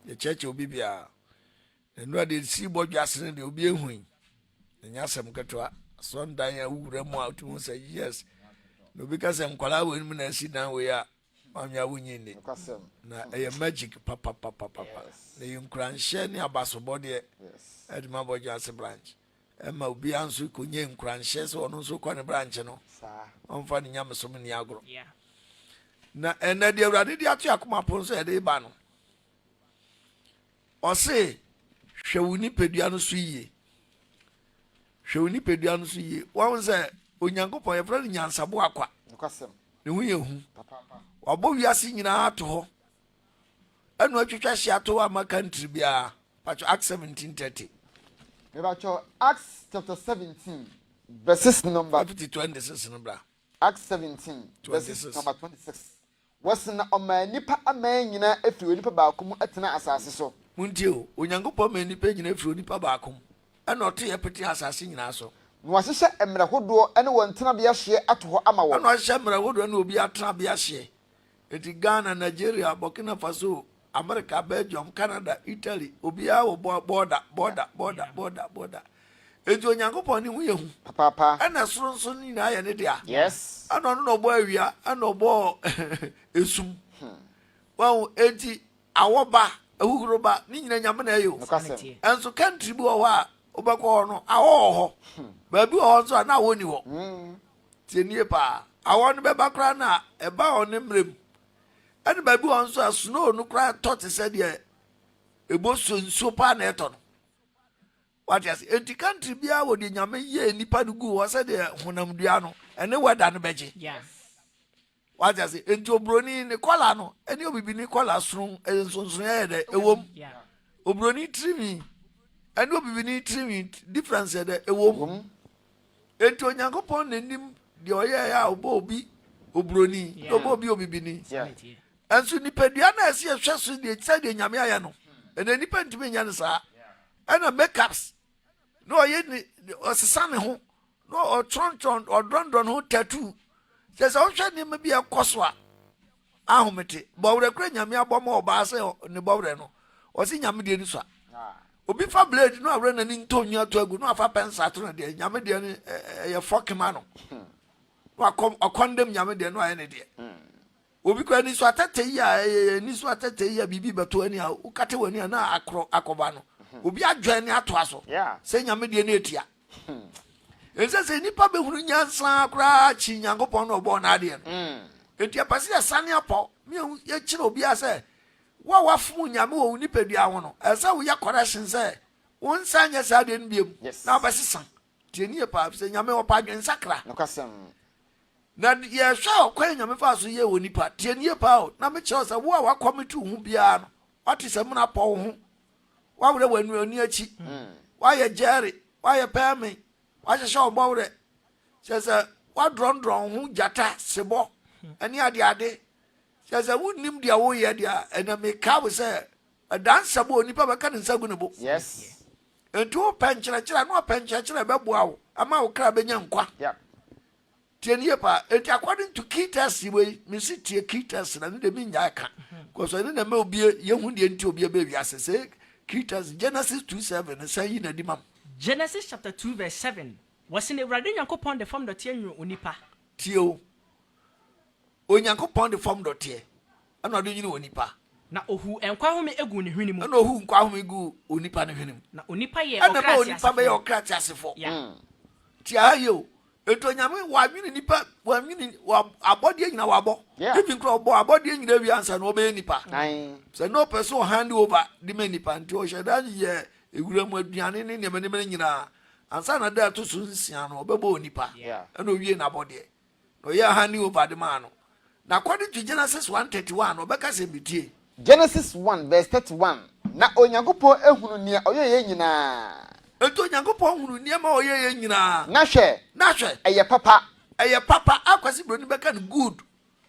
Yɛkyerɛkyerɛ obi biara. Na nnura deɛ si bɔ dwa sene deɛ obi ehu yi. Ɛnyɛ asɛm ketewa. Asɔndan a wowura mu a wotumi hu sɛ yes. Na obi ka sɛ nkwadaa wɔ anim na asi dan wei a, maame a wonyi nni. Na ɛyɛ magic papapapapa. Na ɛyɛ nkuranhyɛ ne abasobɔdeɛ ɛde ma Bɔdwoase branch. Ɛma obiara nso kɔnya nkuranhyɛ sɛ ɔno nso kɔ ne branch no. Ɔmfa ne nyamesom nni agorɔ. Na ɛnɛ deɛ Awurade de ato akoma pon so yɛde ba no, ɔse hwɛ wo nipadua no so yie. Hwɛ wo nipadua no so yie. Wɔn sɛ Onyankopɔn yɛfrɛ no nyansabo akwa. Ne ho yɛ hu. Wabɔ wiase nyinaa ato hɔ. Ɛna atwitwa hye ato hɔ ama country biara. Patro Acts 17:30. Mebatwɛ Acts chapter 17 verses number 26 no bra. Acts 17 verses number 26. Wɔse na ɔmaa nnipa aman nyinaa firi onipa baako mu tenaa asase so. Montie o, Onyankopɔn maa nnipa nyinaa firi onipa baako mu, ɛna ɔtee yɛ petee asase nyinaa so. Na wahyehyɛ mmerɛ hodoɔ ne wɔn tenabea hyeɛ ato hɔ ama wɔn. Ɛna wahyehyɛ mmerɛ hodoɔ ne obiara tenabea hyeɛ. Enti Ghana, Nigeria, Burkina Faso, America, Belgium, Canada, Italy, obiara wɔ border, border, border, border, border. Enti Onyankopɔn ne ho yɛ hu. Papaapa. Ɛna soro nso ne nyinaa yɛ ne dea. Yes. Ɛna ɔno na ɔbɔ awia, ɛna ɔbɔ esum. Wɔn enti awɔ ba, ahuhuro ba, ne nyinaa Nyame na ɛyɛ o. Nokwasɛm. Ɛnso country bi wɔ hɔ a wobɛkɔ hɔ no, awɔ wɔ hɔ. Baabi wɔ hɔ nso a na awɔ ni hɔ. Tie nie paa. Awɔ no bɛba koraa na ɛba wɔ ne mmerɛ mu. Ɛna baabi wɔ nso a snow no koraa tɔ te sɛ deɛ ɛbɔ so nsuo paa na ɛtɔ no. Wate ase? Enti country biara wɔ deɛ Nyame yɛɛ nipa no guu hɔ sɛdeɛ honam dua no ɛne weather no bɛgye. Wate ase? Enti oburoni ne kɔla no ɛne obibini kɔla sono nsonsonoeɛ yɛ dɛ ɛwom. Oburoni tirinwi ɛne obibini tirinwi difference yɛ dɛ ɛwom. Enti Onyankopɔn na nim deɛ ɔyɛeɛ a ɔbɔ obi oburoni na ɔbɔ obi obibini. Ɛnso nipadua no a ɛsɛ yɛhwɛ so deɛ sɛdeɛ Nyame ayɛ no, ɛnna nipa ntumi nyɛ no saa. Ɛna makeups na ɔyɛ ne ɔsesa ne ho na ɔtwerɛntwerɛ ɔdrɔndrɔn ho tattoo. Kyerɛ sɛ wohwɛ nneɛma bi a ɛkɔ so a ahomete. Bɔwerɛ kora Nyame abɔ ma ɔbaa sɛ ne bɔwerɛ no, ɔse Nyame deɛ ni sua. Obi fa blade no awerɛ n'ani ntɔ nwi ato agu na wafa pɛnsa ato no deɛ Nyame deɛ no ɛyɛ fɔke ma no. Na wakɔ ɔkɔndɛm Nyame deɛ no ayɛ ne deɛ. Obi kora ani so atɛtɛ yi a ɛyɛ ani so atɛtɛ yi a biribi bɛto ani a wokate w'ani a na akorɔ akɔba no. Obi adwɛn ne atoa so sɛ Nyame deɛ no etia. Ɛnsɛ sɛ nnipa bɛhunu nyansa koraa kyi Nyankopɔn na ɔbɔɔ n'adeɛ no. Enti ɛpɛ sɛ yɛsane apɔ yɛkyerɛ obiara sɛ wo a wafom Nyame wɔ wo nipadua ho no, ɛsɛ sɛ woyɛ correction sɛ wo nsa nyɛ saa adeɛ no biom na wobɛsesa. Tie nie paa, sɛ Nyame ɔpɛ adwensakra. Na yɛhwɛ ɔkwan Nyame faa so yɛɛ onipa. Tie nie paa o, na mekyerɛ wo sɛ wo a wakɔmete wo ho biara no, wate sɛ mena pɔ wo ho, wawerɛ w'ani akyi, woayɛ gyɛre, woayɛ pɛɛme, woahyehyɛ wo bɔwerɛ, kyerɛ sɛ woadrɔndrɔn ho gyata, sebɔ, ne adeade, kyerɛ sɛ wonnim deɛ woyɛ deɛ a, ɛnɛ meka wo sɛ ɛdansa mu onipa bɛka ne nsa gu ne bo. Yes. Enti wopɛ nkyerɛkyerɛ a, na wapɛ nkyerɛkyerɛ a ɛbɛboa wo ama wo kra bɛnya nkwa. Yeah. Tie no yie paa. Enti according to key test wei, mesi tie key test na ne de mennyae ka. Because ɛno na ɛma obi yɛhu deɛ nti obi ɛbɛ wiase. Sɛ key test Genesis 2:7 no san yi n'adi ma m. Genesis chapter 2 verse 7, Wɔse na Awurade Nyankopɔn de fam dɔteɛ nwonoo onipa. Tie o, Onyankopɔn de fam dɔteɛ ɛna ɔde nwene onipa. Na ohuu nkwa home guu ne hwene mu. Ɛna ohuu nkwa home guu onipa no hwene mu. Na onipa yɛɛ Ɛna ɔkra ɛma onipa bɛyɛ teasefoɔ. ɔkra teasefoɔ. Yeah. Tie ha yie o. Enti Onyame wanwene nipa, wanwene wa abɔdeɛ nyina wabɔ. Yeah. Even koraa ɔbɔ abɔdeɛ nyina wie ansa na ɔbɛyɛ nipa. Ae. Sɛ na ɔpɛ sɛ ɔhand over de ma nipa nti ɔhyɛ da yɛ ewura mu aduane ne nneɛma nneɛma no nyinaa ansa na da a ɛto so nsia no ɔbɛbɔ onipa. Yeah. Ɛna owie n'abɔdeɛ. Na ɔyɛɛ handing over de maa no. Na according to Genesis 1:31 no, ɔbɛka sɛ metie. Genesis 1 verse 31, Na Onyankopɔn hunuu nea ɔyɛeɛ nyinaa. Enti Onyankopɔn hunuu nneɛma a ɔyɛeɛ nyinaa. Na hwɛ, Na hwɛ, ɛyɛ papa. Ɛyɛ papa, a Kwasi Broni bɛka no good,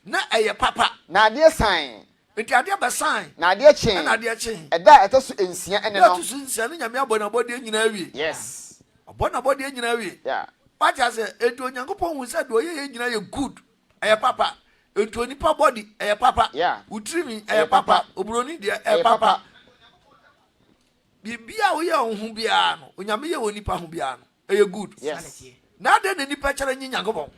na ɛyɛ papa. Na adeɛ sae. Enti adeɛ bɛsae. Na adeɛ kyee. Ɛna adeɛ kyee. Ɛda a ɛtɔ so nsia ne Da a no. ɛto so nsia no Nyame abɔ n'abɔdeɛ nyinaa awie. Yes. Wabɔ n'abɔdeɛ nyinaa awie. Yeah. Wate aseɛ? Enti Onyankopɔn hu sɛ deɛ ɔyɛeɛ nyinaa yɛ good, ɛyɛ papa. Enti onipa body ɛyɛ papa. Yeah. Wo tirinwi ɛyɛ Ɛyɛ papa. papa. Oburoni deɛ ɛyɛ Ɛyɛ papa. papa. Biribiara a woyɛ wo ho biara no, Onyame yɛ wɔ nipa ho biara no, ɛyɛ good. Yes. Na adɛn na nipa kyerɛ nye Nyankopɔn?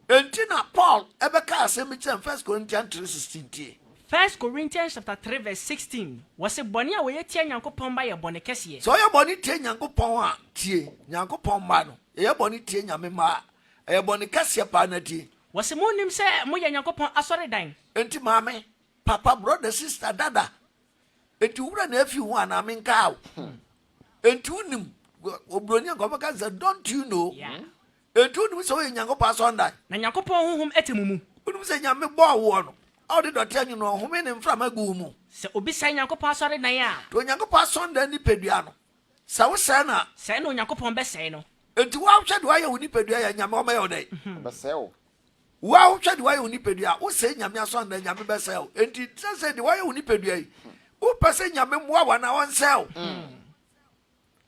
Enti na Paul ɛbɛka asɛm bi kyerɛ First Corinthians 3:16 tie. First Corinthians chapter 3 verse 16, wɔse bɔne a wɔyɛ tia Nyankopɔn mma yɛ bɔne kɛseɛ. Sɛ ɔyɛ bɔne tie Nyankopɔn a, tie. Nyankopɔn mma no, yɛyɛ bɔne tie Nyame mma a, ɛyɛ bɔne kɛseɛ paa na tie. Wɔse monnim sɛ moyɛ Nyankopɔn asɔredan? Enti maame, papa, brother, sister, dada, enti wo werɛ na afi wo ho anaa menkaa wo? Enti wonim, oburoni anka ɔbɛka sɛ don't you know? Yeah. Enti wonim sɛ woyɛ Nyankopɔn asɔredan? Na Nyankopɔn honhom te mo mu. Wonim sɛ Nyame bɔɔ woɔ no, a ɔde dɔte anwene no, ɔhome ne mframa gu wo mu. Sɛ obi sɛe Nyankopɔn asɔredan a. Nti Onyankopɔn asɔredan nipadua no, sɛ wosɛe no a. Sɛe na Onyankopɔn bɛsɛe no. Enti wo a wohwɛ deɛ woayɛ wo nipadua yɛ Nyame ɔmmɛyɛ wo dɛn? Ɔbɛsɛe wo. Wo a wohwɛ deɛ woayɛ wo nipadua a, wosɛe Nyame asɔredan Nyame bɛsɛe wo. Enti sɛsɛ deɛ woayɛ wo nipadua yi, wopɛ sɛ Nyame mmoa wo anaa ɔnsɛe wo?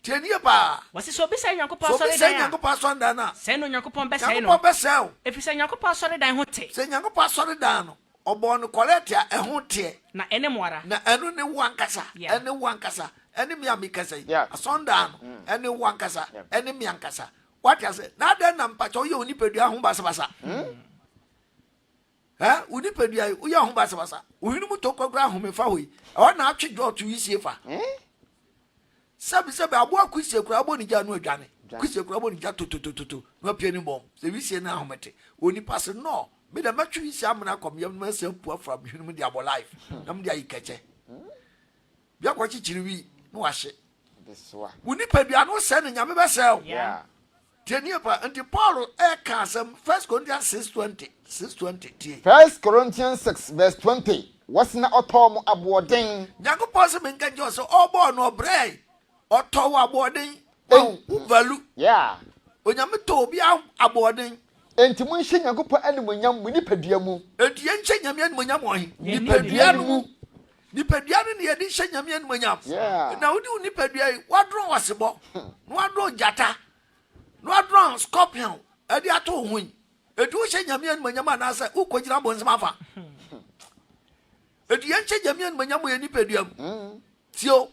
Tie nie paa. Wɔse sɛ obi sɛe Nyankopɔn Sɛ obi sɛe asɔredan a, Nyankopɔn asɔredan no a, sɛe na Onyankopɔn bɛsɛe no. Nyankopɔn bɛsɛe wo. Ɛfiri sɛ Nyankopɔn asɔredan ho te. Sɛ Nyankopɔn asɔredan no, ɔbɔɔ no kɔlɛte a ɛho teɛ. Na ɛne mo ara. Na ɛno ne wo ankasa, Yeah. ɛne wo ankasa, ɛne me a mekasa yi. Yeah. Asɔredan no, ɛne wo ankasa, ɛne me ankasa. Wate ase? Na adɛn na mpakyɛ woyɛ wo nipadua ho basabasa? Ɛ, wo nipadua yi, woyɛ ho basabasa. Wo hwene mu tokwa koraa home fa hɔ yi. Ɛhɔ na atwe dwɔɔto wisie fa. Sɛbi sɛbi aboa kusie koraa bɔ ne gya no adwane. Kusie koraa bɔ ne gya tototototo na wapue ne bɔn. Sɛ wisie no ahomete. Onipa se nɔɔ, me deɛ mɛtwe wisie amena akɔ me yam na mɛsan apu afra me hwene mu de abɔ life na mede ayi kɛkyɛ. Bi akɔkyekyere wi na wahye. Wo nipadua no sɛe no Nyame bɛsɛe wo. Tie nie pa, nti Paul ɛka asɛm First Corinthians 6:20, 6:20 tie. First Corinthians 6 verse 20, wɔse na ɔtɔɔ mo aboɔden. Nyankopɔn se menka nkyerɛ wo sɛ ɔbɔɔ no ɔbrɛɛe, ɔtɔɔ wo aboɔden, wahu wo value. Yeah. Onyame tɔ obi aboɔden. Enti monhyɛ Nyankopɔn animuonyam mo nipadua mu. Enti yɛnhyɛ Nyame animuonyam wɔ he? Nipadua no mu. Nipadua no na yɛde hyɛ Nyame animuonyam. Yeah. Na wode wo nipadua yi, woadrɔn ɔsebɔ, na woadrɔn gyata, na woadrɔn scorpion ɛde ato wo ho yi. Enti wohyɛ Nyame animuonyam anaasɛ wokɔgyina bonsam afa? Enti yɛnhyɛ Nyame animuonyam wɔ yɛn nipadua mu. Tie o,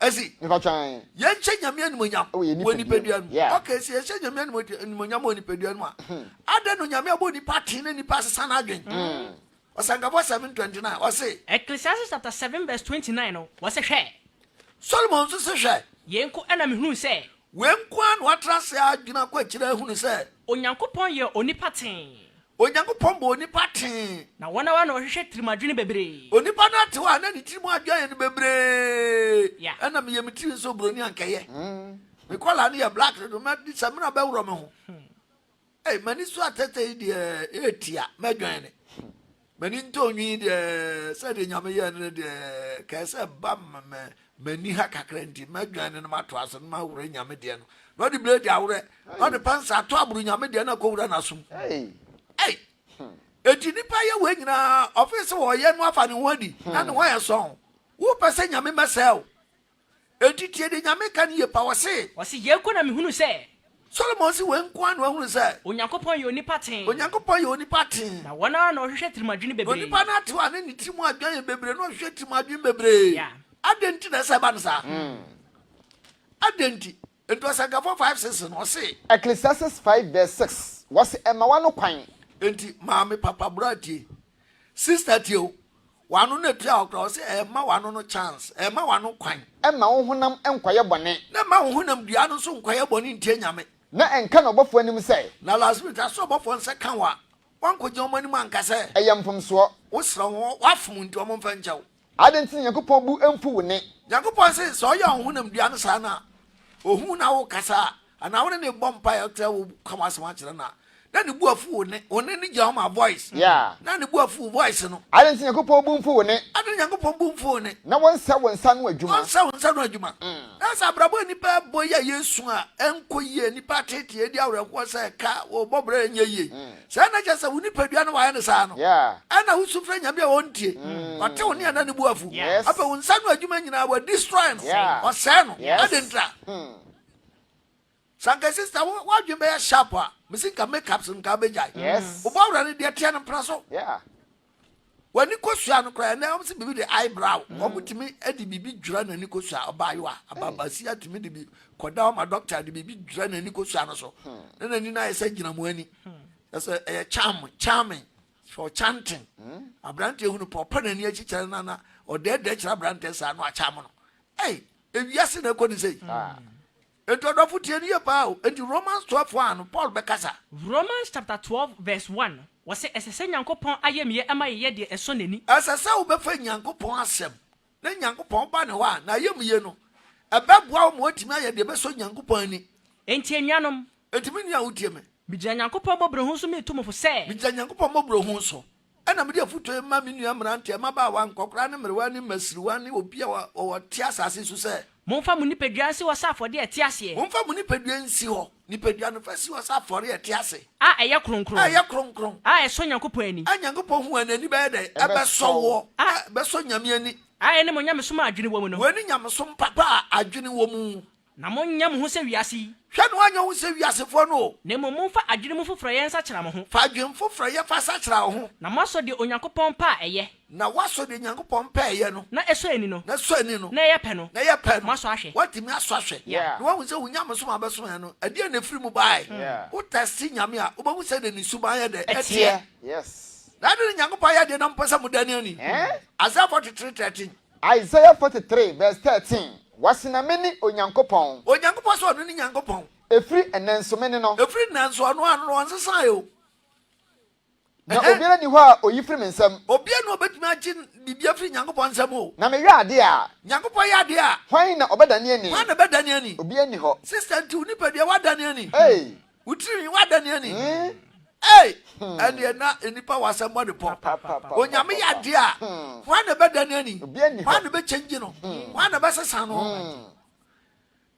Ɛsi. Yɛnhyɛ Nyame animuonyam wɔ nipadua no mu. Okay, sɛ yɛhyɛ Nyame animuonyam wɔ nipadua no mu a, adɛn na Onyame abɔ nipa tee na nipa asesa n'adwen? Ɔsɛnkafo 7:29, ɔse. Ecclesiastes chapter 7 verse 29 no, wɔse hwɛ. Solomon nso se hwɛ. Yei nko na mehunuu sɛ. Wei nko ara na watra ase adwene akɔ akyiri ahunu sɛ. Onyankopɔn yɛɛ onipa tee. Onyankopɔn bɔɔ onipa tee. Na wɔn ara na wɔhwehwɛ tirim adwene bebree. Onipa no ate hɔ a na ne tirim adwene ayɛ no bebree. Yeah. Ɛna meyɛ me tiri nso buroni ankɛyɛ. Me kɔla no yɛ black dodo, mɛde samina bɛworɔ me ho. Ei, m'ani so atɛtɛ yi deɛ ɛretia, mɛdwɛn ne. M'ani ntɔ nwi deɛ sɛdeɛ Nyame yɛɛ no no deɛ kɛɛ sɛ ba m'ani ha kakra nti mɛdwɛn ne no matoa so no maworɛ Nyame deɛ no. Na ɔde blade aworɛ, na ɔde pɛnsa ato aboro Nyame deɛ no akɔwura n'asom. Ei! Enti nipa yɛ wei nyinaa, ɔfee sɛ wɔyɛ no afa ne ho adi, na ne ho ayɛ sɔn. Wopɛ sɛ Nyame mɛsɛe wo. Enti tie deɛ Nyame ka no yie pa, ɔse. Ɔse, Yei nko na mehunu sɛ. Solomon se wei nko ara na wahunu sɛ. Onyankopɔn yɛ onipa tee. Onyankopɔn yɛ onipa tee. Na wɔn ara na wɔhwehwɛ tirim adwene bebree. Na onipa no ate hɔ a na ne tirim adwene yɛ bebree, na ɔhwehwɛ tirim adwene bebree. Yeah. Adɛn nti na ɛsɛ ɛba no saa? Adɛn nti? Enti Ɔsɛnkafo 5, 6 no, ɔse. Ecclesiastes 5 verse 6, wɔse, Ɛmma w'ano kwan. Enti maame, papa, bra tie. Sister tie o. W'ano no etua hɔ koraa, ɔse ɛmma w'ano no chance, ɛmma w'ano kwan. Ɛmma wo honam nkɔyɛ bɔne. Na ɛmma wo honam dua no nso nkɔyɛ bɔne ntia Nyame. Na ɛnka no ɔbɔfoɔ anim sɛ. Na last minute asoro ɔbɔfoɔ nsa ka wo a, woankɔgyina wɔn anim anka sɛ. Ɛyɛ mfomsoɔ. Wosrɛ wɔn, woafom nti wɔn mfa nkyɛ wo. Adɛn nti na Nyankopɔn bo mfu wo nne? Nyankopɔn se, sɛ ɔyɛ wo honam dua no saa no a, ohu na wokasa a, anaa wo ne no rebɔ mpaeɛ ɔkyerɛ wo ka w'asɛm akyerɛ no a, na ne bo afu wo nne, wo nne no gyina hɔ ma voice, Yeah. na ne bo afu wo voice no. Adɛn nti na Nyankopɔn bo mfu wo nne? Adɛn na Nyankopɔn bo mfu wo nne? Na wɔnsɛ wo nsa ano adwuma. Ɔnsɛ wo nsa ano adwuma. Na sɛ abrabɔ a nnipa rebɔ yi a yɛresu a ɛnkɔ yie, nnipa ateetee, adi awerɛhoɔ sɛ ɛka, wɔbɔ bra a ɛnyɛ yie. Saa na kyerɛ sɛ wo nipadua no wayɛ no saa no. Ɛna wosu frɛ Nyame a ɔntie. Ɔte wo nne a na ne bo afu. Afei wo nsa no adwuma nyinaa wa destroy no. Ɔsɛe no. Adɛn ntira? Sɛ anka sister wo w'adwene bɛyɛ sharp a, mesi nka makeups nka abɛgyae. Wobɔ awura no deɛ teɛ no mpena so. W'ani kosua no koraa ɛnɛ wɔn sɛ biribi de eyebrow. Wɔn tumi de biribi dwira n'ani kosua. Ɔbaayewa, ababasia tumi de bi kɔda hɔ ma dɔkta de biribi dwira n'ani kosua no so. Na n'ani no ayɛ sɛ gyinamoa ani. Ɛsɛ ɛyɛ charm, charming, for chanting. Aberanteɛ hunu pɛ ɔpa n'ani akyi kyerɛ no na ɔdɛɛdɛɛ kyerɛ aberanteɛ saa na wakyam no. Ei, ewiase na ɛkɔ ne sei. Enti ɔdɔfo tie no yie paa o. Enti Romans 12 1 no Paul bɛkasa. Romans chapter 12 verse 1, wɔse ɛsɛ sɛ Nyankopɔn ayamyɛ ma yɛyɛ deɛ ɛsɔ n'ani. Ɛsɛ sɛ wobɛfa Nyankopɔn asɛm na Nyankopɔn ba ne hɔ a, n'ayamyie no, ɛbɛboa wo ma woatumi ayɛ deɛ ɛbɛsɔ Nyankopɔn ani. Enti anuanom. Enti me nua a wotie me. Megyina Nyankopɔn mmɔborɔhunu so meretu mo fo sɛ. Megyina Nyankopɔn mmɔborɔhunu so. Ɛnna mede afotu yi ma me nua mmeranteɛ, mmabaawa, nkɔkoraa ne mmerewa ne mmasiriwa ne obi a ɔte asase so sɛ. Momfa mo nipadua nsi hɔ sɛ afɔdeɛ a ɛte aseɛ. Momfa mo nipadua nsi hɔ, nipadua no, fa si hɔ sɛ afɔreɛ a ɛte ase. A ɛyɛ kronkron. A ɛyɛ kronkron. A ɛsɔ Nyankopɔn ani. A Nyankopɔn hu a, n'ani bɛyɛ dɛn? Ɛbɛsɔ woɔ. A ɛbɛsɔ Nyame ani. A ɛne mo nyamesom a adwene wɔ mu no. Wei ne nyamesom papa a adwene wɔ mu. Na monnyɛ mo ho sɛ wiase yi. Hwɛ na woanyɛ wo ho sɛ wiasefoɔ no o. Na mmom momfa adwene mu foforɔyɛ nsakyera mo ho. Fa adwene foforɔyɛ fa sakyera wo ho. Na moasɔ deɛ Onyankopɔn pɛ a ɛyɛ. Na woasɔ deɛ Onyankopɔn pɛ a ɛyɛ no. Na ɛsɔ ani no. Na ɛsɔ ani no. Na ɛyɛ pɛ no. Na ɛyɛ pɛ no. Moasɔ ahwɛ. Woatumi asɔ ahwɛ. Yeah. Na woahu sɛ wo nyamesom a wobɛsom yɛn no, ɛdeɛn na ɛfiri mu baeɛ? Yeah. Wo tɛste Nyame a, wobɛhu sɛdeɛ ne suban yɛ dɛn? Ɛteɛ. Ɛteɛ. Yes. Na adɛn na Nyankopɔn ayɛ adeɛ na mopɛ sɛ modane ani? Eh? Isaiah 43:13. Isaiah 43 verse 13, Wɔse na mene Onyankopɔn. Onyankopɔn sɛ ɔno ne Nyankopɔn. Ɛfiri ɛnnɛ nso mene no. Ɛfiri nnɛ nso ɔno ara no ɔnsesaeɛ o. Na obiara nni hɔ a ɔyi firi me nsam. Obiara nni hɔ a ɔbɛtumi agye biribi afiri Nyankopɔn nsam o. Na meyɛ adeɛ a. Nyankopɔn yɛ adeɛ a. Hwan na ɔbɛdane ani? Hwan na ɛbɛdane ani? Obiara nni hɔ. Sister nti wo nipadua woadane ani? Ei. Wo tirinwi woadane ani? Ei! Ɛnneɛ na nnipa wɔ asɛm bɔne pɔ. Onyame yɛ adeɛ a, hwan na ɛbɛdane ani? Hwan na ɛbɛkyɛngyi no? Hwan na ɛbɛsesa no?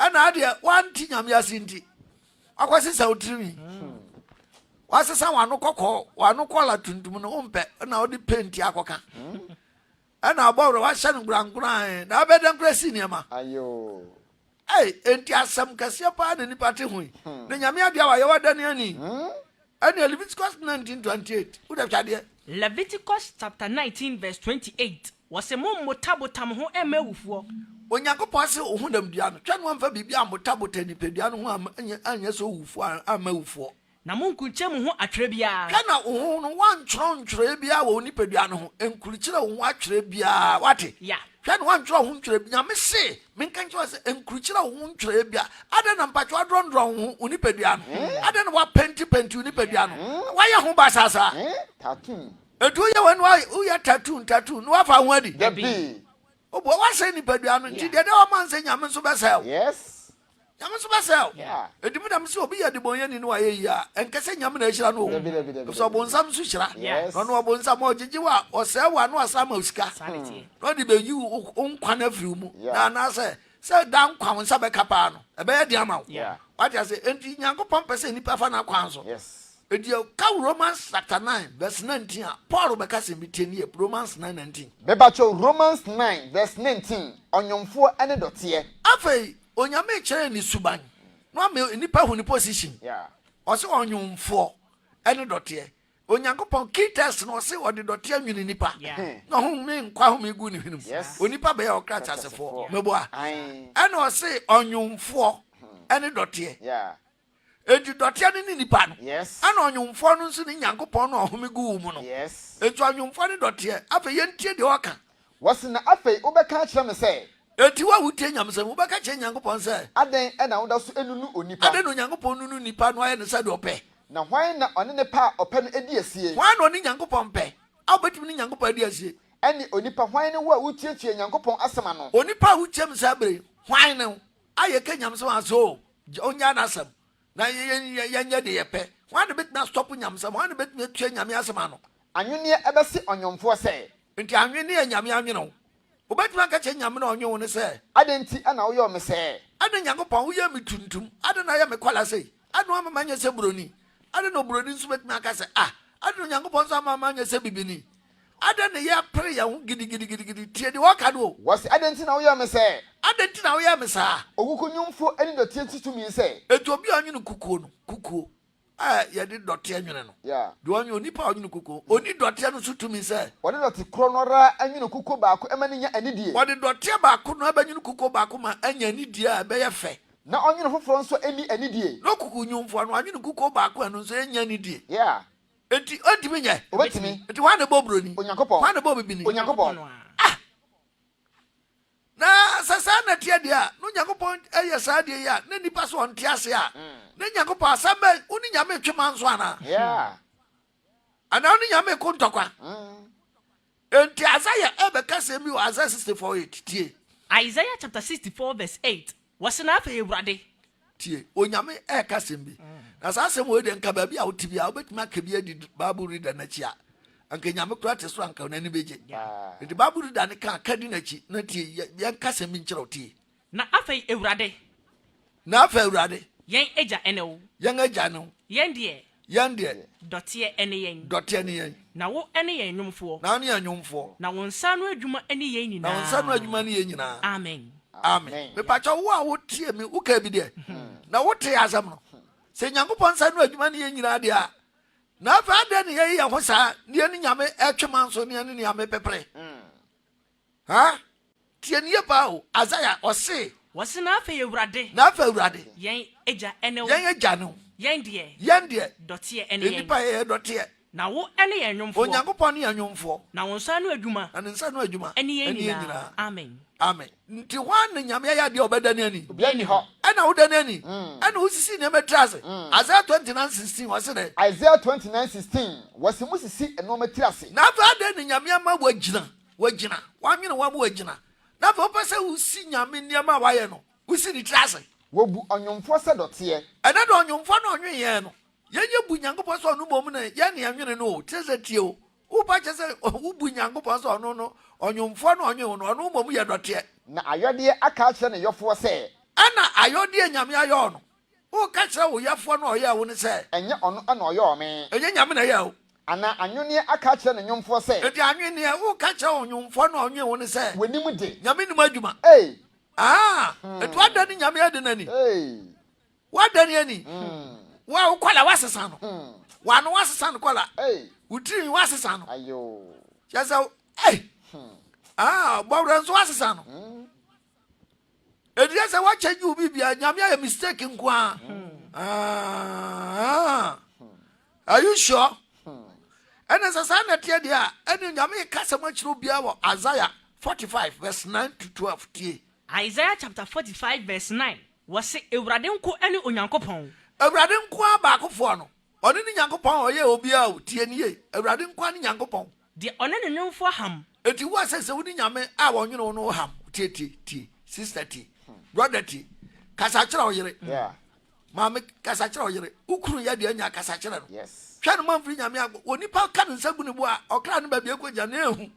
Ɛna adeɛ wante Nyame ase nti, wakɔsesa wo tirinwi. Wasesa w'ano kɔkɔɔ, w'ano kɔla tuntum no wompɛ, ɛna wode penti akɔka. Ɛna abɔ werɛ wahyɛ no nkorankoran na abɛdɛn koraa si nneɛma. Ei, enti asɛm kɛseɛ paa na nipa te ho yi. Hmm. Na Nyame adeɛ a wayɛ wadane ani. Hmm. Ɛne Leviticus 19:28. Wode hwɛ adeɛ. Leviticus chapter 19 verse 28. Wɔse mo mmotabota mo ho mma awufoɔ. Onyankopɔn se wo honam dua no, twɛ no amfa biribi ammotabota nipadua no ho anyɛ sɛ owufoɔ amma awufoɔ. Na monkurukyire mo ho atwerɛ biara. Hwɛ na wo ho no, woantwerɛ ntwerɛeɛ biara wɔ wo nipadua no ho. Nkurukyire wo ho atwerɛ biara, woate? Ya. Hwɛ na woantwerɛ wo ho ntwerɛ bi. Nyame se, menka nkyerɛ wo sɛ, nkurukyire wo ho ntwerɛeɛ biara. Adɛn na mpakyɛ woadrɔndrɔn wo ho, wo nipadua no? Adɛn na woapɛntipɛnti wo nipadua no? Woayɛ ho basaa saa? Tattoo. Enti woyɛ wei na woyɛ tattoo, tattoo, na woafa wo ho adi? Dabi. Woboa, woasɛe nipadua no, nti deɛ dɛ wɔma nsɛ Nyame nso bɛsɛe wo. Yes. Nyame nso bɛsɛe wo. Enti me na mese obi yɛ debɔnyɛni na wayɛ yie a, ɛnkɛ sɛ Nyame na ahyira no o. Efisɛ ɔbonsam nso hyira. Na ɔno ɔbonsam ɔgyegye wo a, ɔsɛe wo a na wasan ama wo sika. Na ɔde bɛyi wo nkwa no afiri wo mu. Na anaasɛ sɛ daa nkwa wo nsa bɛka paa no, ɛbɛyɛ den ama wo. Wate ase? Enti Nyankopɔn pɛ sɛ nnipa fa n'akwan so. Enti yɛka Romans chapter 9 verse 19 a, Paul bɛka sɛm bi, tie nie, Romans 9 19. Mepakyɛw Romans 9 verse 19, ɔnwomfoɔ ne dɔteɛ. Afei Onyame kyerɛɛ ne suban na wama nnipa ahu ne position. Ɔse ɔnwomfoɔ ne dɔteɛ. Onyankopɔn key text no ɔse ɔde dɔteɛ nwene nipa na ɔhome nkwa home gu ne hwene mu. Onipa bɛyɛ ɔkra teasefoɔ. Meboa? Ɛna ɔse ɔnwomfoɔ ne dɔteɛ. Enti dɔteɛ no ne nipa no. Ɛna ɔnwomfoɔ no nso ne Nyankopɔn no a ɔhome gu wo mu no. Enti ɔnwomfoɔ ne dɔteɛ. Afei yɛntie deɛ ɔka. Wɔse, Na afei wobɛka akyerɛ me sɛ. Enti wo a wotie nyamesɛm, wobɛka akyerɛ Nyankopɔn sɛ. Adɛn na woda so nunu onipa? Adɛn na Onyankopɔn nunu nipa na wayɛ no sɛdeɛ ɔpɛ? Na hwan na ɔne ne pɛ a ɔpɛ no adi asie? Hwan na ɔne Nyankopɔn pɛ a ɔbɛtumi ne Nyankopɔn adi asie? Ɛne onipa, hwan ne wo a wotuatua Nyankopɔn asɛm ano? Onipa a wotiam saa bere yi, hwan ne wo? A yɛka nyamesɛm a sɛ o, ɔnyaa n'asɛm na yɛnyɛ deɛ yɛpɛ. Hwan na bɛtumi astɔpo nyamesɛm? Hwan na bɛtumi atua Nyame asɛm ano? Anwenneɛ bɛse ɔnwomfoɔ sɛ. Nti anwenneɛ yɛ Nyame anwene wo? Wobɛtumi aka kyerɛ Nyame na ɔnwen wo no sɛ. Adɛn nti na woyɔɔ me sɛɛ? Adɛn Nyankopɔn woyɛɛ me tuntum? Adɛn na woyɛ me kɔla sei? Adɛn na woama manyɛ sɛ buroni? Adɛn na oburoni nso bɛtumi aka sɛ, Ah, adɛn na Onyankopɔn nso ama manyɛ sɛ bibini? Adɛn na yɛpere yɛn ho gidigidigidi? Tie deɛ wɔka no o. Wɔse, Adɛn nti na woyɛɛ me sɛɛ? Adɛn nti na woyɛɛ me saa? Okukunwomfoɔ ani dɔteɛ nso tumi sɛ. Enti obi a ɔnwene kukuo no, kukuo. a yɛde dɔteɛ nwene no. Deɛ ɔnwene, onipa a ɔnwene kukuo, ɔnni dɔteɛ no so tumi sɛ. Wɔde dɔte korɔ no ara nwene kukuo baako ma no nya anidie. Wɔde dɔteɛ baako no ara bɛnwene kukuo baako ma anya anidie a ɛbɛyɛ fɛ. Na ɔnwene foforɔ nso a ɛnni anidie. Na okukunwomfoɔ no, wanwene kukuo baako a ɛno nso ɛnnya anidie. Enti ɔntumi nyɛ? Ɔbɛtumi. Enti hwan na ɛbɔɔ buroni? Onyankopɔn. Hwan na ɛbɔɔ bibini? Onyankopɔn. Ah! Na sɛ saa na ɛteɛ deɛ a, na Onyankopɔn yɛ saa adeɛ yi a, na nnipa so ɔnte ase a, na Nyankopɔn asɛm bɛn, wo ne Nyame retwe manso anaa? Anaa wo ne Nyame reko ntɔkwa? Enti Isaiah ɛbɛka asɛm bi wɔ Isaiah 64 8, tie. Isaiah chapter 64 verse 8, Wɔse na afei Awurade. Tie, Onyame ɛreka asɛm bi. Na saa asɛm wei deɛ nka baabi a wote biara wobɛtumi aka bi adi Bible reader no akyi a, anka Nyame koraa te soro anka n'ani bɛgye. Nti Bible reader no ka a, ka di n'akyi na tie, yɛnka asɛm bi nkyerɛ wo, tie. Na afei Awurade. Na afei Awurade. Yɛn Agya ne wo. Yɛn Agya ne wo. Yɛn deɛ. Yɛn deɛ. Dɔteɛ ne yɛn. Dɔteɛ ne yɛn. Na wo ne yɛn nwomfoɔ. Na wo ne yɛn nwomfoɔ. Na wo nsa ano adwuma ne yɛn nyinaa. Na wo nsa ano adwuma ne yɛn nyinaa. Amen. Amen. Mepakyɛ wo a wotie me, wokaa bi deɛ. Na wote asɛm no. Sɛ Nyankopɔn nsa ano adwuma ne yɛn nyinaa deɛ a, na afei adɛn ne yɛyɛ yɛn ho saa ne yɛne Nyame ɛtwe manso ne yɛne Nyame pepere? Ha? Tie no yie paa o, Isaiah, ɔse. Wɔse na afei Awurade. Na afei Awurade. Yɛn Agya ne wo. Yɛn Agya ne wo. Yɛn deɛ. Yɛn deɛ. Dɔteɛ ne yɛn. Nnipa yɛyɛ dɔteɛ. Na wo ne yɛn nwomfoɔ. Onyankopɔn ne yɛn nwomfoɔ. Na wo nsa ano adwuma. Na ne nsa ano adwuma. Ne yɛn nyinaa. Amen. Amen. Nti hwan na Nyame ayɛ adeɛ a ɔbɛdane ani? Obiara nni hɔ. Ɛna wodane ani? Ɛna wosisi nneɛma tiri ase? Isaiah 29:16, ɔse dɛn? Isaiah 29:16, wɔse mosisi nnoɔma tiri ase. Na afei adɛn na Nyame ama woagyina? Wagyina, w'anwene wo ama wagyina, na afei wopɛ sɛ wosi Nyame nneɛma a wayɛ no, wosi ne tiri ase. Wɔbu ɔnwomfoɔ sɛ dɔteɛ. Ɛnɛ de ɔnwomfoɔ na ɔnwen yɛn no, yɛn yɛ bu Nyankopɔn sɛ ɔno mmom na yɛn na yɛnwene no o, kyerɛ sɛ tie o, wopa kyerɛ sɛ wobu Nyankopɔn sɛ ɔno no, ɔnwomfoɔ na ɔnwen wo no, ɔno mmom yɛ dɔteɛ. Na ayɔdeɛ aka akyerɛ ne yɔfoɔ sɛ. Ɛna ayɔdeɛ Nyame ayɔ no, Woka kyerɛ wo yɛfoɔ no a ɔyɛɛ wo no sɛ. Ɛnyɛ ɔno na ɔyɔɔ me. Ɛnyɛ Nyame na ɛyɛɛ wo. Anaa anwenneɛ aka akyerɛ ne nwomfoɔ sɛ. Enti anwenneɛ, woka kyerɛ ɔnwomfoɔ no a ɔnwen wo no sɛ. W'anim de. Nyame nim adwuma. Ei! Ah! Enti woadane Nyame ade no ani? Ei! Woadane ani? Wo a wo kɔla woasesa no. W'ano woasesa no kɔla. Ei! Wo tirinwi woasesa no. Ayoo! Kyerɛ sɛ, ei! Ah! Bɔwerɛ nso woasesa no. Ɛdiyɛ sɛ woakyɛngye wo biribia Nyame ayɛ mistake nko a ah, are you sure? Ɛne sɛ saa na ɛteɛ deɛ a ɛne Nyame ka sɛm akyerɛ obiara wɔ Isaiah 45 verse 9 to 12 tie. Isaiah chapter 45 verse 9 wɔse Awurade nko ne Onyankopɔn. Awurade nko ara baakofoɔ no ɔno ne Nyankopɔn a ɔyɛɛ obiara o tie no yie Awurade nko ara ne Nyankopɔn. Deɛ ɔne ne nwomfoɔ ham. Enti wo a sɛ sɛ wo ne Nyame a wɔnwene wo no ham tie tie tie sister tie brother tie kasa kyerɛ wo yere maame kasa kyerɛ wo yere wo kunu yɛ deɛ nya kasa kyerɛ no hwɛ no mamfiri Nyame agbo onipa ka ne nsa gu ne bo a ɔkra no baabi ɛkɔ gya na ehu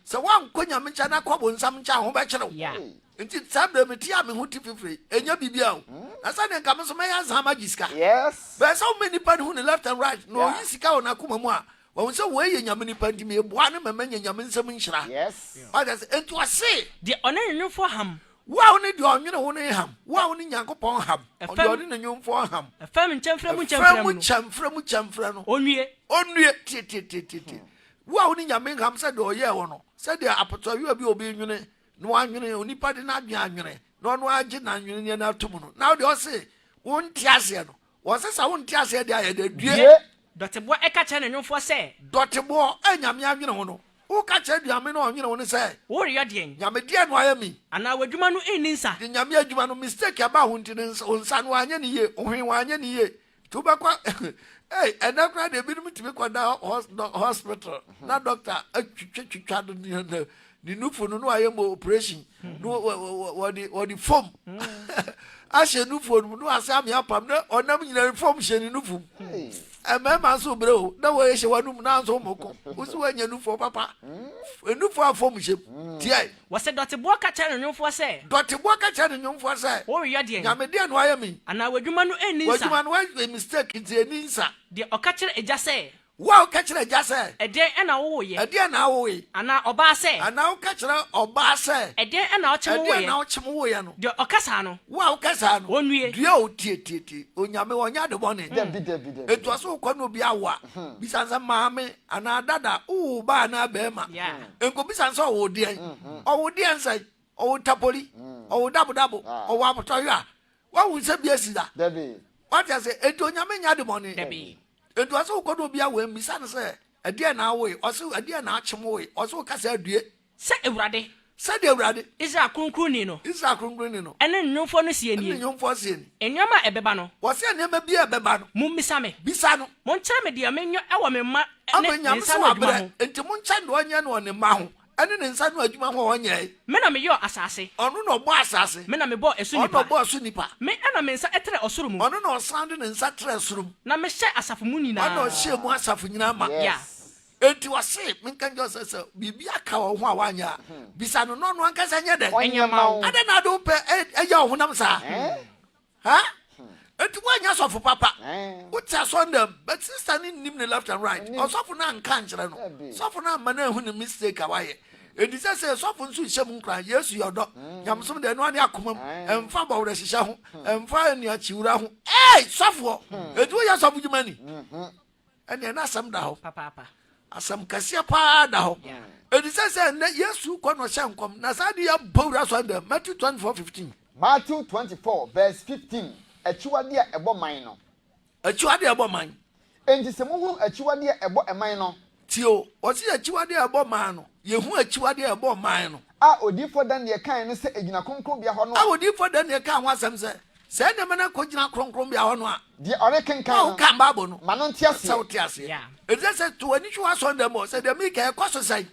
sɛ woankɔ Nyame nkyɛn na kɔ bonsam nkyɛn a ho bɛkyerɛ wo nti saa berɛ mete a me ho te fifire ɛnyɛ biribi a o na sɛdeɛ nka me nso mɛyɛ azan magye sika bɛɛ sɛ woma nipa no hu ne left and right na ɔyi sika wɔ n'akoma mu a Wahu sɛ wei yɛ Nyame nipa nti meboa no ma manya Nyame nsam nhyira. Yes. Wate ase? Enti ɔse. Deɛ ɔne ne nwomfoɔ ham. Wo a wo ne deɛ ɔnwene wo no ham. Wo a wo ne Nyankopɔn ham. Ɛfam. Deɛ ɔne ne nwomfoɔ ham. Ɛfam nkyɛmferɛ mu Ɛfam nkyɛmferɛ mu no. kyɛmferɛ mu kyɛmferɛ no. Ɔnnue. Ɔnnue. Tie tie tie tie tie. Wo a wo ne Nyame ham sɛ deɛ ɔyɛɛ wo no. Sɛdeɛ apɔtɔyowa bi a obi nwene na wanwene, onipa de n'adwene anwene na ɔno ara gye n'anweneɛ no ato mu no. Na wo deɛ ɔse wonte aseɛ no. Wɔse sɛ wonte aseɛ deɛ a yɛde due. Due. Dɔteboɔ ka kyerɛ ne nwomfoɔ sɛ. Dɔteboɔ a Nyame anwene wo no, woka kyerɛ Duame no a ɔnwene wo no sɛ. Woreyɔ deɛn? Nyame deɛn na wayɛ me? Anaa w'adwuma no nni nsa? De Nyame adwuma no mistake aba ho nti no wo nsa no wanyɛ no yie, wo hwene wanyɛ no yie nti wobɛkɔ ei ɛnɛ koraa deɛ ebinom tumi kɔda hospital na doctor atwitwa twitwa no ne nufu no na wayɛ mu operation na wɔde wɔde foam ahyɛ nufuo no mu na wasa ame apam na ɔnam nyina foam hyɛ ne nufu mu mmarima nso brɛ o na wɔyɛ hyɛ wɔnum na nso wɔn ko wosi wɔanya nufuo papa nufuo a foam hyɛ mu tiɛ. Wɔsɛ dɔteboɔ ka kyerɛ ne nwomfoɔ sɛ. Dɔteboɔ ka kyerɛ ne nwomfoɔ sɛ. Woreyɔ deɛn? Nyame deɛn na wayɛ me? Anaa w'adwuma no nni nsa? W'adwuma no wayɛ mistake nti ɛnni nsa. Deɛ ɔka kyerɛ agya sɛ. Wo a woka kyerɛ agya sɛ. Ɛdeɛn na wowoeɛ? Ɛdeɛn na wowoe? Anaa ɔbaa sɛ. Anaa woka kyerɛ ɔbaa sɛ. Ɛdeɛn na wokyem woeɛ? Ɛdeɛn na wokyem woeɛ no? Deɛ ɔka saa no. Wo a woka saa no. Ɔnnue. Due o, tie, tie, tie. Onyame, ɔnyɛ ade bɔne. Dabi, dabi, dabi. Enti ɔse wokɔ ne obi awo a, bisa no sɛ, Maame anaa dada, wowoo baa anaa barima? Nkɔbisa no sɛ ɔwoo deɛn. Ɔwoo deɛn sɛn? Ɔwoo tapoli? Ɔwoo dabodabo? Ɔwoo apotɔyewa? Woahu sɛ bi asi da? Dabi. Wate ase? Enti Onyame nyɛ ade bɔne. Dabi. Enti ɔse wokɔ ne obi awo a, mmisa no sɛ, Ɛdeɛn na awoe? Ɔse, Ɛdeɛn na akyem woe? Ɔse woka sɛ, Adue. Sɛ Awurade. Sɛdeɛ Awurade. Israel Kronkronni no. Israel Kronkronni no. Ne ne Nwomfoɔ no seɛ nie. Ne ne Nwomfoɔ seɛ ni. Nneɛma a ɛbɛba no. Wɔse nneɛma biara a ɛbɛba no. Mommisa me. Bisa no. Monkyerɛ me deɛ menyɔ wɔ me mma ne Afei me Nyame nsa se ano adwuma wabrɛ, ho. enti monkyɛ deɛ ɔnyɛ no wɔ ne mma ho. Ɛne ne nsa ano adwuma ho a ɔnyɛe. Me na meyɔɔ asase. Ɔno na ɔbɔɔ asase. Me na mebɔɔ ɛso Ɔno nnipa. na ɔbɔɔ ɛso nnipa. Me na me nsa trɛɛ ɔsoro mu. Ɔno na ɔsan de ne nsa trɛɛ soro mu. Na mehyɛɛ asafo mu nyinaa. Ɔno na ɔhyɛɛ mu asafo nyinaa ma. Yes. Enti ɔse, menka nkyerɛ wo sɛ, sɛ biribi aka wɔ wo ho a woanyɛ a, bisa no na ɔno ankasa nyɛ dɛn? Ɔnyɛ mma wo. Adɛn na ade wo pɛ yɛ ɔhonam saa? Ha? Enti woanyɛ sɔfo papa. Wote asɔndam, but sister no nnim ne left and right. Ɔsɔfo no anka ankyerɛ no. Sɔfo no amma no anhu ne mistake a wayɛ. Enti sɛ sɛ sɔfo nso nhyɛ mu nkuran, Yesu yɛ ɔdɔ. Nyamesom deɛ ɛno ara ne akoma mu. Ɛmfa bɔwerɛhyehyɛ ho. Ɛmfa aniakyiwura ho. Ei, sɔfoɔ! Enti woyɛ sɔfo dwuma ni? Ɛnneɛ na asɛm da hɔ. Asɛm kɛseɛ paa da hɔ. Enti sɛ sɛ ɛnnɛ Yesu kɔ na ɔhyɛ nkɔm, na saa de yɛ bɔ wura asɔre dɛm. Matthew 24, 15. Matthew 24 verse 15, Akyiwadeɛ a ɛbɔ man no. Akyiwadeɛ a ɛbɔ man. Enti sɛ mohunu akyiwadeɛ a ɛbɔ man no. Tie o, wɔse akyiwadeɛ a ɛbɔ man no, yɛhu akyiwadeɛ a ɛbɔ man no. A odiyifoɔ Daniel kae no sɛ ɛgyina kronkronbea hɔ no a. A odiyifoɔ Daniel kaa ho asɛm sɛ, Saa nneɛma no akɔgyina kronkronbea hɔ no a. Deɛ ɔrekenkan no. no. Wokan Bible no. Ma no nte aseɛ. Sɛ wote aseɛ. Ɛfisɛ sɛ to w'ani hwɛ w'asɔredan mu hɔ sɛ deɛ mereka yi ɛkɔ so sɛn?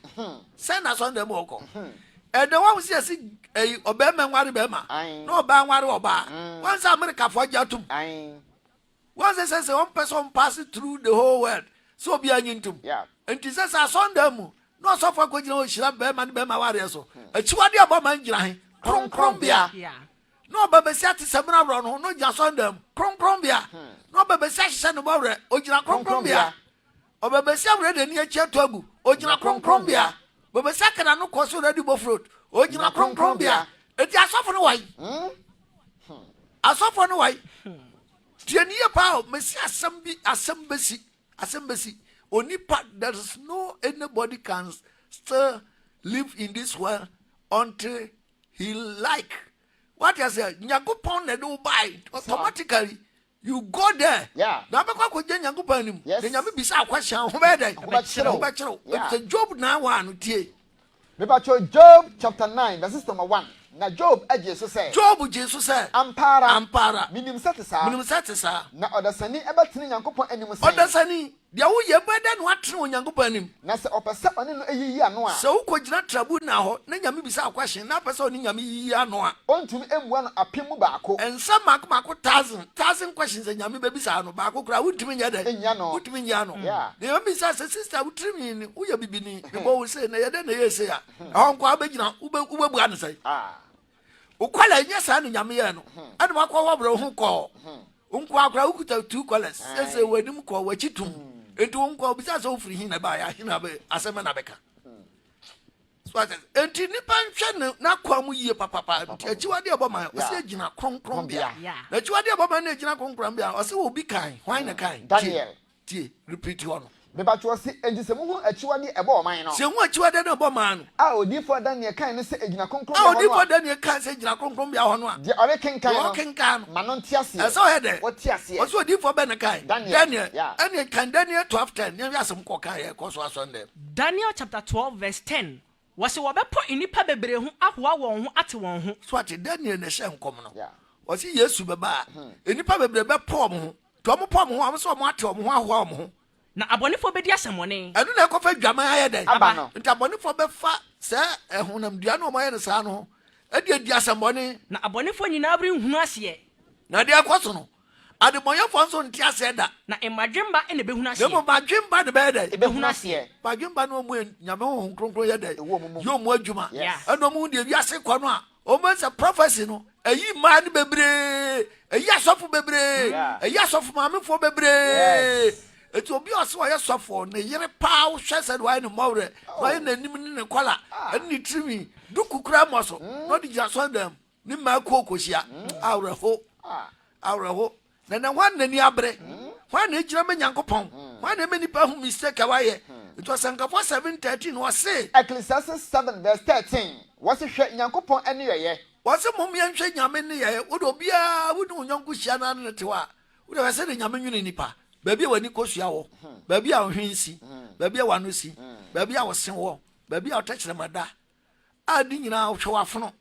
Sɛn na asɔredan mu hɔ kɔ? Ɛnɛ woahu sɛ yɛse ɛyi ɔbarima nware barima na ɔbaa nware ɔbaa. Woahu sɛ Amerikafoɔ agye atom. Woahu sɛ sɛ sɛ wɔmpɛ sɛ wɔn pass through the whole world sɛ obiara nyi ntom. Nti sɛ sɛ asɔredan mu na ɔsɔfo akɔgyina hɔ hyira barima ne barima awareɛ so. Akyiwadeɛ a ɛbɔ man gyina he? Kronkronbea. Na ɔba bɛsi ate samina worɔ no ho na ogyina asɔredan mu, kronkronbea. Na ɔba bɛsi ahyehyɛ ne bɔwerɛ, ogyina kronkronbea. Ɔba bɛsi awerɛ de ani akyi ato agu, ogyina kronkronbea. Ɔba bɛsi aka n'ano kɔ so redi bofrot, ogyina kronkronbea. Enti asɔfo no wae. Asɔfo no wae. Tie ne yie paa o, mesi asɛm bi, asɛm bɛsi, asɛm bɛsi. Onipa, there is no anybody can still live in this world until He like wate aseɛ Nyankopɔn na ɛde wo bae automatically you go there Yeah. na wobɛkɔ akɔgya Nyankopɔn anim Yes. na Nyame bisa question a wo ho bɛyɛ dɛn Ho bɛkyerɛ wo. ho bɛkyerɛ wo Yeah. Efisɛ Job 9 1 no tie Mepakyɛw Job chapter 9 verses number 1 Na Job gyee so sɛ. Job gyee so sɛ. Ampa ara. Ampa ara. Minim sɛ ɛte saa. Minim sɛ ɛte saa. Na ɔdasani bɛtene Nyankopɔn anim sɛn? Ɔdasani, Deɛ woyɛ, ɛbɛyɛ dɛn na woatene Onyankopɔn anim? Na sɛ ɔpɛ sɛ ɔne no yiyi ano a. Sɛ wokɔgyina tribunal hɔ na Nyame bisa wo question na wopɛ sɛ ɔne Nyame yiyi ano a. Ɔntumi mmua no apem mu baako. Nsɛm mmaako mmaako thousand, thousand questions a Nyame bɛbisa wo no, baako koraa wontumi nyɛ dɛn? Nyi ano. Wontumi nyi ano. Yeah. Na Nyame bisa sɛ, sister wo tirinwi no, woyɛ bibini, mebɔ wo sei, na ɛyɛ dɛn na ɛyɛɛ sei a? Ɛhɔ nko ara wobɛgyina, wobɛbua no sɛn? Ah. Wo kɔla ɛnyɛ saa na Nyame yɛɛ no. Ɛna wakɔ wɔbrɛ wo ho kɔɔ. Wo nkoa koraa wokuta two colours. Sese w'anim kɔɔ w'akyi tum. Enti wo nkoa obisa sɛ wofiri he na ɛbaeɛ a he na asɛm na bɛka. So ate enti nipa nhwɛ ne n'akoa mu yie papapa. Nti akyiwade a ɛbɔ man ɔsɛ egyina kronkron bea. Na akyiwade a ɛbɔ man na egyina kronkron bea ɔsɛ obi kan hwan na kan. Daniel. Tie, repeat hɔ no. Mepakyɛw se, enti sɛ muhunu akyiwadeɛ a ɛbɔ ɔman no. Sɛ ehu akyiwadeɛ no a ɛbɔ ɔman no. A odiyifoɔ Daniel kae no sɛ egyina kronkronbea hɔ no a. A odiyifoɔ Daniel kae sɛ egyina kronkronbea hɔ no a. Deɛ ɔrekenkan no. Deɛ ɔrekenkan no. Ma no nte aseɛ. Ɛsɛ sɛ ɔyɛ dɛn? Ɔte aseɛ. Ɔse odiyifoɔ bɛn na kae? Daniel. Daniel. Yeah. Ɛneɛ kan Daniel 12:10 na yɛnhwɛ asɛm kɔ ɔkaeɛ ɛkɔ so asɔre dɛm. Daniel chapter 12 verse 10, Wɔse wɔbɛpɔ nnipa bebree ho ahoa wɔn ho ate wɔn ho. So ate? Daniel na ɛhyɛɛ nkɔm no. Yeah. Ɔse Yesu bɛba a, nnipa bebree bɛpɔ wɔn ho. Nti wɔn pa wɔn ho a, wɔn sɛ wɔn ate wɔn ho ahoa wɔn ho. Na abɔnefoɔ bɛdi asɛmmɔne. Ɛno na ɛkɔfa adwaman ayɛ dɛn? Aba no. Nti abɔnefoɔ bɛfa saa ɛhonamdua no a wɔayɛ no saa no ho de adi asɛmmɔne. Na abɔnefoɔ nyinaa renhunu aseɛ. Na deɛ ɛkɔ so no, adebɔnyɛfoɔ nso nte aseɛ da. Na mmadwemma na ɛbɛhunu Na aseɛ. mmom mmadwemma na ɛbɛyɛ dɛn? Ɛbɛhunu aseɛ. Mmadwemma ne wɔn a Nyame Honhom Kronkron yɛ dɛn? Ɛwɔ wɔn mu. Yɛ wɔn adwuma. Yes. Ɛna wɔn hu deɛ wiase kɔ no a, Wɔn sɛ prophecy no ɛyi mmaa no bebree, ɛyi asɔfo bebree, ɛyi asɔfo maamefoɔ bebree. Eti obi a ɔse ɔyɛ sɔfoɔ, ne yere paa wohwɛ sɛdeɛ wayɛ ne mmɔwerɛ, na wayɛ n'anim ne ne kɔla, ɛne ne tirinwi, duku koraa mmɔ so, na ɔde gyina asɔredan mu, ne mmaa kuo kɔhyia. Awerɛho, awerɛho. Na na hwan na n'ani abere? Hwan na egyina ma Nyankopɔn? Hwan na ɛma nnipa hu mistake a wayɛ? Nti Ɔsɛnkafo 7:13 ɔse. Ecclesiastes 7 verse 13, wɔse hwɛ Nyankopɔn nneyɔeɛ. Wɔse mom yɛnhwɛ Nyame nneyɛeɛ. Wode obiara wo ne wo yɔnko hyia na ne no te hɔ a, wode hwɛ sɛdeɛ Nyame nwene nnipa. Baabi a w'ani kosua wɔ, baabi a wo hwene si, baabi a w'ano si, baabi a wo se wɔ, baabi a wo tɛkyerɛma da, a ne nyinaa hwɛ w'afono,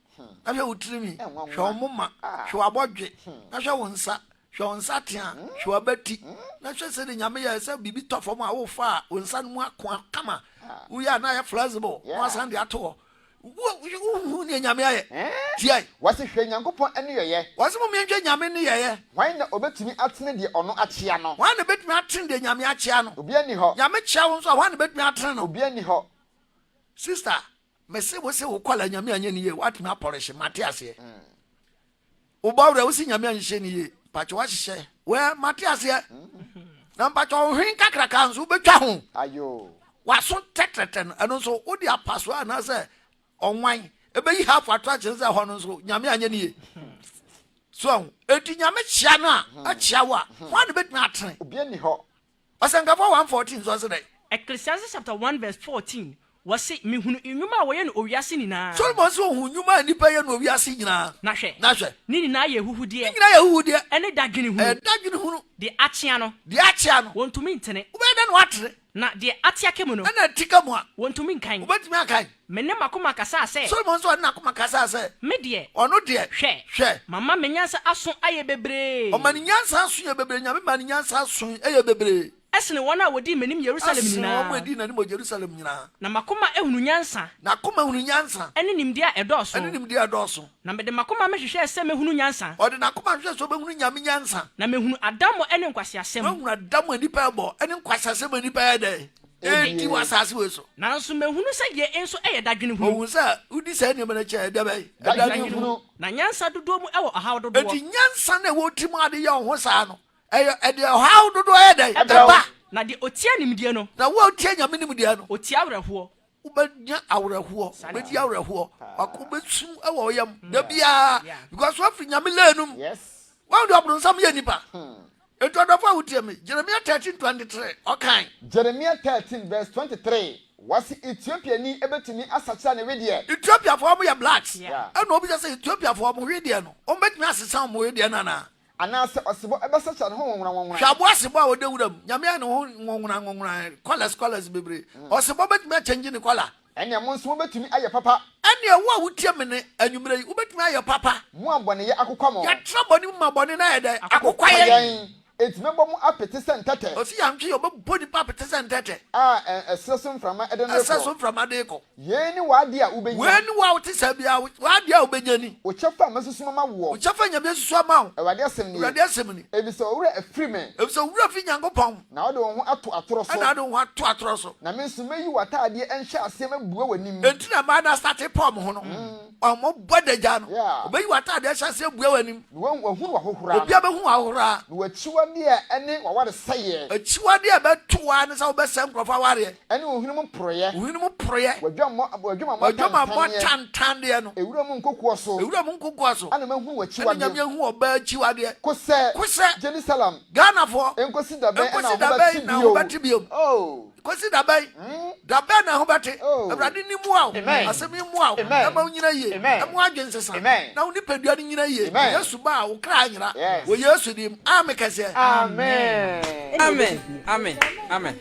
na hwɛ wo tirinwi, hwɛ wo moma, hwɛ w'abɔdwe, na hwɛ wo nsa, hwɛ wo nsateaa, hwɛ w'abati, na hwɛ sɛdeɛ Nyame yɛɛ sɛ biribi tɔ fam a wofa a wo nsa no mu akoa kama, woyɛ a na ayɛ flexible na wasan de ato hɔ. Wohu deɛ Nyame ayɛ? Tiae. Wɔse hwɛ Nyankopɔn nneyɔeɛ. Wɔse mom yɛnhwɛ Nyame nneyɛeɛ. Hwan na obetumi atene deɛ ɔno akyea no? Hwan na obetumi atene deɛ Nyame akyea no? Obiara nni hɔ. Nyame kyea wo nso a, hwan na obetumi atene no? Obiara nni hɔ. Sister, mese wo se wo kɔla Nyame anyɛ ne yie, woatumi apɔlehye, mate aseɛ. Wo bɔ werɛ, wo se Nyame anhyehyɛ ne yie, mpakyɛ woahyehyɛ, wɛ, mate aseɛ. Na mpakyɛ wo hwen kakraka nso wobɛtwa ho. W'aso tɛtrɛtɛ no, ɛno nso wode apasoɔ anaasɛ ɔnwan ɛbɛyi half ato akyerɛ sɛ ɛhɔ no nso Nyame anyɛ ne yie. So ahu, enti Nyame kyea no a, akyea wo a, hwan na bɛtumi atene? Obiara nni hɔ. Ɔsɛnkafo 1:14 nso ɔse dɛn? Ecclesiastes chapter 1 verse 14, wɔse, Mehunu nnwuma a wɔyɛ no owiase nyinaa. Solomon se ohuu nnwuma a nnipa yɛ no owiase nyinaa. Na hwɛ. Na hwɛ. Ne nyinaa yɛ ahuhudeɛ. Ne nyinaa yɛ ahuhudeɛ. Ɛne dadwene hunu. Ɛyɛ dadwene hunu. Deɛ akyea no. Deɛ akyea no. Wɔntumi ntene. Wobɛyɛ dɛn na woatene? Na deɛ ate aka mu no. Ɛna ati ka mu a. Wɔntumi nkan. Wobɛtumi akan? Me ne m'akoma kasaa sɛ. Solomon nso ɔne n'akoma kasaa sɛ. Me deɛ. Ɔno deɛ. Hwɛ. Hwɛ. Mama me nyansa aso ayɛ bebree. Ɔma ne nyansa aso yɛ bebree. Nyame ma ne nyansa aso yɛ bebree. Sene wɔn a wɔdii m'anim Yerusalem Sene nyinaa. wɔn a wɔdii n'anim wɔ Yerusalem nyinaa. Na m'akoma ahunu nyansa. N'akoma hunu nyansa. Ne nimdeɛ a ɛdɔɔso. Ne nimdeɛ a ɛdɔɔso. Na mede m'akoma mehwehwɛɛ sɛ mɛhunu nyansa. Ɔde n'akoma hwehwɛɛ sɛ ɔbɛhunu Nyame nyansa. Na mehunu adammɔ ne nkwaseasɛm. Na wahunu adammɔ a nnipa rebɔ ne nkwaseasɛm a nnipa yɛ dɛn? Redi wɔ asase wei so. Nanso mehunu sɛ yei nso yɛ dadwene hunu. Ɔhunu sɛ wodi saa nneɛma no akyi a, ɛdeɛ bɛn? Dadwene hunu. Na nyansa dodoɔ mu wɔ ɔhaw dodoɔ. Enti nyansa no a ɛwɔ wo tirim a wode yɛ wo ho saa no, ɛyɛ ɛde ɔhaw dodoɔ yɛ dɛn? Ɛba. Na deɛ ɔtia nimdeɛ no. Na wo a wotia Nyame nimdeɛ no. Ɔtia awerɛhoɔ. Wobɛnya awerɛhoɔ, wobɛdi awerɛhoɔ, wobɛsu wɔ wo yam da biara because woafiri Nyame lane no mu. Woahu deɛ ɔbronsam yɛ nipa. Enti ɔdɔfo a wotie me, Jeremia 13:23 ɔkan. Jeremia 13 verse 23, wɔse Ethiopiani bɛtumi asakyera ne wedeɛ. Ethiopiafoɔ wɔn yɛ blacks, ɛna obisa sɛ Ethiopiafoɔ wɔn wedeɛ no, wɔn bɛtumi asesa wɔn wedeɛ no anaa? Anaasɛ ɔsebɔ bɛsakyera ne ho nwonwonanwonwonan? Hwɛ aboa sebɔ a ɔda wura mu. Nyame ayɛ ne ho nwonwonanwonwonan, colours colours bebree. Ɔsebɔ bɛtumi akyɛngye ne kɔla. Ɛnneɛ mo nso mobɛtumi ayɛ papa. Ɛnneɛ wo a wotie me nne anwummerɛ yi, wobɛtumi ayɛ papa. Mo a bɔneyɛ akokwa mo. Yɛtra bɔne mu ma bɔne no ayɛ dɛn? Akokwa yɛn. Enti mɛbɔ mo apete sɛ ntɛtɛ. Ɔse yɛantwe yɛ, ɔbɛbɔ nipa apete sɛ ntɛtɛ. A ɛserɛ so mframa de no rekɔ. Ɛserɛ so mframa de rekɔ. Yei ne w'adeɛ a wobɛnya. Wei ne wo a wote saa biara, w'adeɛ a wobɛnya ni. Wo kyɛfa a masusu mama woɔ. Wo kyɛfa a Nyame asusu ama wo. Awurade asɛm nie. Awurade asɛm ni. Ɛfiri sɛ wo werɛ afiri me. Ɛfiri sɛ wo werɛ afi Nyankopɔn. Na wode wo ho ato atorɔ so. Ɛna wode wo ho ato atorɔ so. Na me nso mɛyi w'ataadeɛ nhyɛaseɛ mabua w'anim. Enti na mmaa no asate pɔm ho no. Wɔbɔ adagya no. Ɔbɛyi w'ataadeɛ ahyɛaseɛ abua w'anim. Na wahunu w'ahohora no. Obiara bɛhu w'ahohora. Na w'akyiwadeɛ a ɛne w'awaresɛeɛ. Akyiwadeɛ a ɛbɛto wo ara ne sɛ wobɛsɛe nkurɔfoɔ awareɛ. Ɛne wo hwene mu poreɛ. Wo hwene mu poreɛ. W'adwamammɔ atantanneɛ no. Ewura mu nkokoɔ so. Ewura mu nkokoɔ so. Ɛna mahunu w'akyiwadeɛ. Ɛna Nyame ahu ɔbaa akyiwadeɛ. Kosɛ. Kosɛ. Jerusalem. Ghanafoɔ. Nkosi da bɛn na ho bɛte bio. Oh. Kosi da bɛn? Da bɛn na ho bɛte? Awurade ni mmoa wo. Asɛm yi mmoa wo. Ɛma wo nyina yie. Ɛma w'adwene nsesa. Na wo nipadua no nyina yie. Yesu ba a, wo kra anyera. Wɔ Yesu din mu. Amen kɛseɛ. Amen. Amen amen amen.